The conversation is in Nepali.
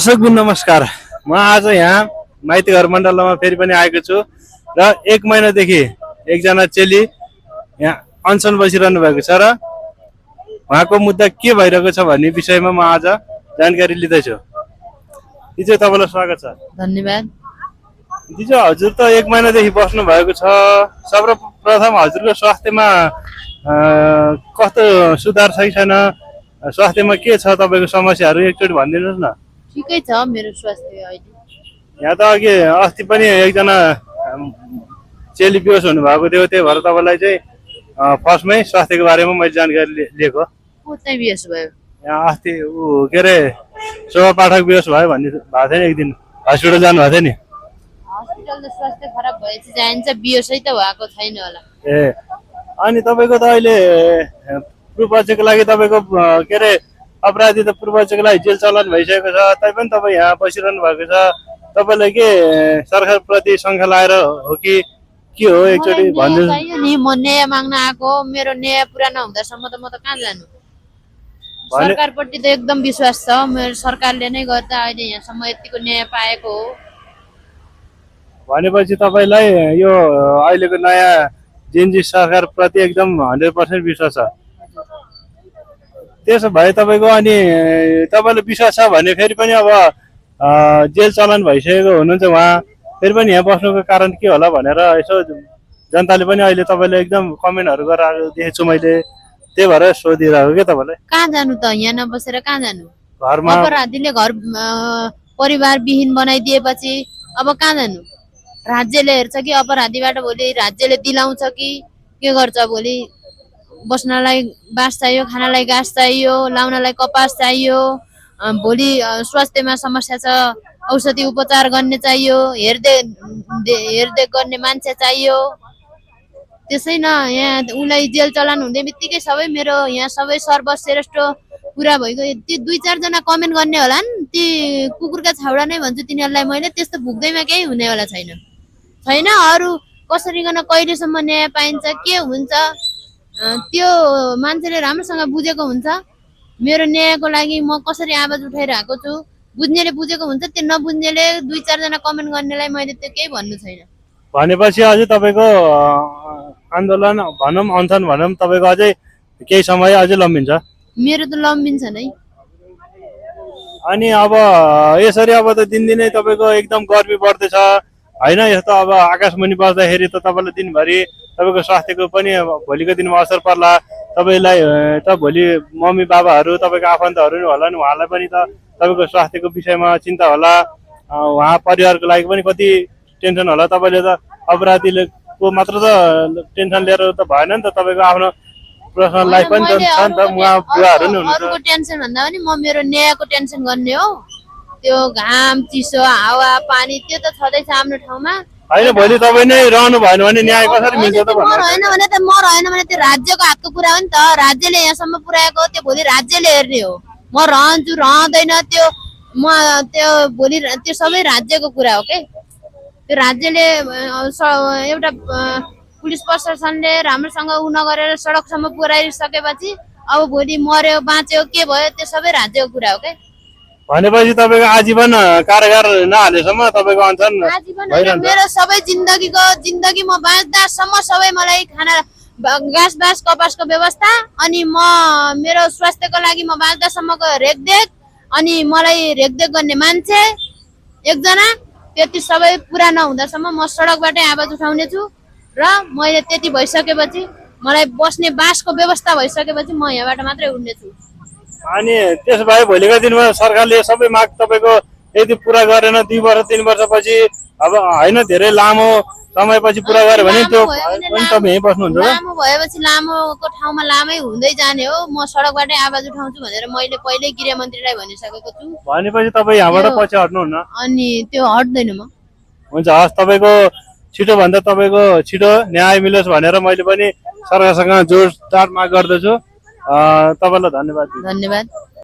दर्शकबिन नमस्कार। म आज यहाँ माइती घर मण्डलमा फेरि पनि आएको छु र एक महिनादेखि एकजना चेली यहाँ अनसन बसिरहनु भएको छ र उहाँको मुद्दा के भइरहेको छ भन्ने विषयमा म आज जानकारी लिँदैछु। दिजु तपाईँलाई स्वागत छ। धन्यवाद। दिजु हजुर त एक महिनादेखि बस्नु भएको छ। सर्वप्रथम हजुरको स्वास्थ्यमा कस्तो सुधार छ कि छैन, स्वास्थ्यमा के छ तपाईँको समस्याहरू एकचोटि भनिदिनुहोस् न। ठिकै छ मेरो स्वास्थ्य अहिले। यहाँ त अघि अस्ति पनि एकजना चेली बेहोस हुनुभएको थियो, त्यही भएर तपाईँलाई चाहिँ फर्स्टमै स्वास्थ्यको बारेमा मैले जानकारी लिएको। को चाहिँ बेहोस भयो? यहाँ अस्ति के अरे शोभा पाठक बेहोस भयो भन्ने भएको थियो नि, एक दिन हस्पिटल जानुभएको थियो नि। हस्पिटल त स्वास्थ्य खराब भएपछि जान्छ, बेहोसै त भएको छैन होला। ए अनि तपाईँको त अहिले पूर्वपक्षको लागि तपाईँको के अरे अपराधी त पूर्वपक्षको लागि जेल चलन भइसकेको छ, तैपनि तपाईँ यहाँ बसिरहनु भएको छ। तपाईँलाई के सरकारप्रति शङ्का लागेर हो कि के हो एकचोटि भनिदिनु नि। म न्याय माग्न आएको, मेरो न्याय पुरा नहुँदासम्म त म त कहाँ जानु। सरकारप्रति त एकदम विश्वास छ मेरो, सरकारले नै गर्दा अहिले यहाँसम्म यतिको न्याय पाएको हो। भनेपछि तपाईँलाई यो अहिलेको नयाँ जेएनजी सरकारप्रति एकदम 100% विश्वास छ। त्यसो भए तपाईँको अनि तपाईँलाई विश्वास छ भने फेरि पनि अब जेल चलन भइसकेको हुनुहुन्छ उहाँ, फेरि पनि यहाँ बस्नुको कारण के होला भनेर यसो जनताले पनि अहिले तपाईँलाई एकदम कमेन्टहरू गरेर देखेको छु मैले, त्यही भएर सोधिरहेको के तपाईँलाई। कहाँ जानु त, यहाँ नबसेर कहाँ जानु? घरमा अपराधीले घर परिवार विहीन बनाइदिएपछि अब कहाँ जानु? राज्यले हेर्छ कि अपराधीबाट भोलि राज्यले दिलाउँछ कि के गर्छ? भोलि बस्नलाई बास चाहियो, खानालाई घाँस चाहियो, लाउनलाई कपास चाहियो, भोलि स्वास्थ्यमा समस्या छ औषधि उपचार गर्ने चाहियो, हेरदेख गर्ने मान्छे चाहियो। त्यसै न यहाँ उसलाई जेल चलान हुँदै बित्तिकै सबै मेरो यहाँ सबै सर्वश्रेष्ठ पुरा भइगयो। ती 2-4 जना कमेन्ट गर्ने होला नि, ती कुकुरका छाउडा नै भन्छु तिनीहरूलाई मैले। त्यस्तो भुक्दैमा केही हुनेवाला छैन। अरू कसरीकन कहिलेसम्म न्याय पाइन्छ के हुन्छ त्यो मान्छेले राम्रोसँग बुझेको हुन्छ। मेरो न्यायको लागि म कसरी आवाज उठाइरहेको छु, बुझ्नेले बुझेको हुन्छ, त्यो नबुझ्नेले 2-4 जना कमेन्ट गर्नेलाई मैले त्यो केही भन्नु छैन। भनेपछि अझै तपाईँको आन्दोलन भनौँ, अनसन भनौँ, तपाईँको अझै केही समय अझै लम्बिन्छ? मेरो त लम्बिन्छ नै। अनि अब यसरी अब त दिनदिनै तपाईँको एकदम गर्मी बढ्दैछ होइन? यस्तो अब आकाशमुनि बस्दाखेरि त तपाईँलाई दिनभरि तपाईँको स्वास्थ्यको पनि भोलिको दिनमा असर पर्ला। तपाईँलाई त भोलि मम्मी बाबाहरू तपाईँको आफन्तहरू नि होला नि, उहाँलाई पनि त तपाईँको स्वास्थ्यको विषयमा चिन्ता होला। उहाँ परिवारको लागि पनि कति टेन्सन होला। तपाईँले त अपराधीले को मात्र त टेन्सन लिएर त भएन नि त, तपाईँको आफ्नो पर्सनल लाइफ पनि छ नि त, उहाँ बुवाहरू नि हुनुहुन्छ। अरूको टेन्सन भन्दा पनि म मेरो न्यायको टेन्सन गर्ने हो। त्यो घाम, चिसो, हावा, पानी त्यो त छँदैछ हाम्रो ठाउँमा होइन। भोलि तपाईँ नै रहनु भएन भने न्याय कसरी मिल्छ त? म रहेन भने त्यो राज्यको हातको कुरा हो नि त। राज्यले यहाँसम्म पुर्याएको, त्यो भोलि राज्यले हेर्ने हो। म रहन्छु रहँदैन त्यो भोलि त्यो सबै राज्यको कुरा हो के। त्यो राज्यले एउटा पुलिस प्रशासनले राम्रोसँग उ नगरेर सडकसम्म पुर्याइसकेपछि अब भोलि मर्यो बाँच्यो के भयो त्यो सबै राज्यको कुरा हो के। भनेपछि तपाईँको आजीवन कारागार नहालेसम्म तपाईँको अनसन मेरो सबै जिन्दगी म बाँच्दासम्म सबै मलाई खाना घाँस बास कपासको व्यवस्था, अनि म मेरो स्वास्थ्यको लागि म बाँच्दासम्मको रेखदेख, अनि मलाई रेखदेख गर्ने मान्छे एकजना, त्यति सबै पुरा नहुँदासम्म म सडकबाटै आवाज उठाउने छु। र मैले त्यति भइसकेपछि, मलाई बस्ने बासको व्यवस्था भइसकेपछि म यहाँबाट मात्रै उड्ने छु। अनि त्यसो भए भोलिको दिनमा सरकारले सबै माग तपाईँको यदि पुरा गरेन 2 वर्ष 3 वर्षपछि, अब होइन धेरै लामो समयपछि पुरा गर्यो भने त्यो पनि तपाईँ यहीँ बस्नुहुन्छ? लामो भएपछि लामोको ठाउँमा लामै हुँदै जाने हो। म सडकबाटै आवाज उठाउँछु भनेर मैले पहिल्यै गृहमन्त्रीलाई भनिसकेको छु। भनेपछि तपाईँ यहाँबाट पछि हट्नुहुन्न? अनि त्यो हट्दैन म। हुन्छ, हस्। तपाईँको छिटोभन्दा तपाईँको छिटो न्याय मिलोस् भनेर मैले पनि सरकारसँग जोडदार माग गर्दछु। तपाईँलाई धन्यवाद। धन्यवाद।